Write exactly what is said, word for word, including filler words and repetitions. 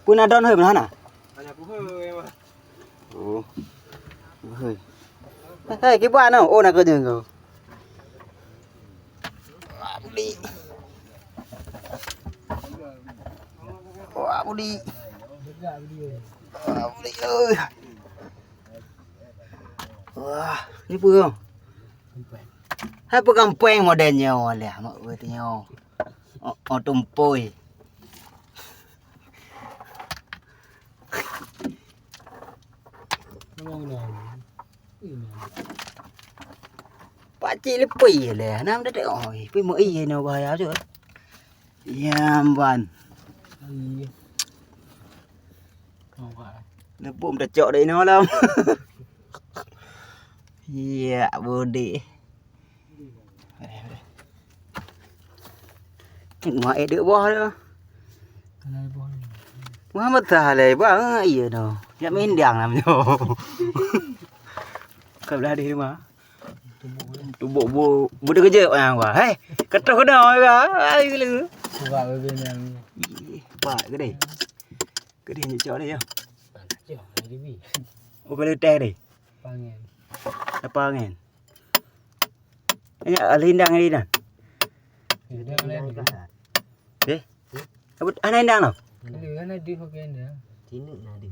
Peue na don hôi meunan hana? Oh. Hôi. Hai, kiban noh. Oh, na keujeueng kau. Wah, budi. Wah, budi. Wah, budi, oi. Wah, ni peue? Hai, peukampeng model nyoe leh, mak weh nyoe. Oh, oh, tumpôi. Pakcik leupie leh, nam dah tengok. Oi, pih meu ie nyoe bahaya tu. Ya, ban. Leupom tacok dek inoe lom. Ya, budi. Mak eh dek boh tu. Muhammad Saleh bang iya tu. Yak mindang nam tu. Kau belah di rumah. Tubuk bu bu de kerja orang gua. Hei, kata kena orang. Ai lu. Buat bebe nyang. Pak gede. Gede nyecok dia. Cok lagi bi. Oh, kalau teh deh. Pangen. Apa angin? Hanya lindang ni dah. Lindang lain. Eh? Apa anak lindang tu? Ada kan ada hoki anda. Tinuk na ada.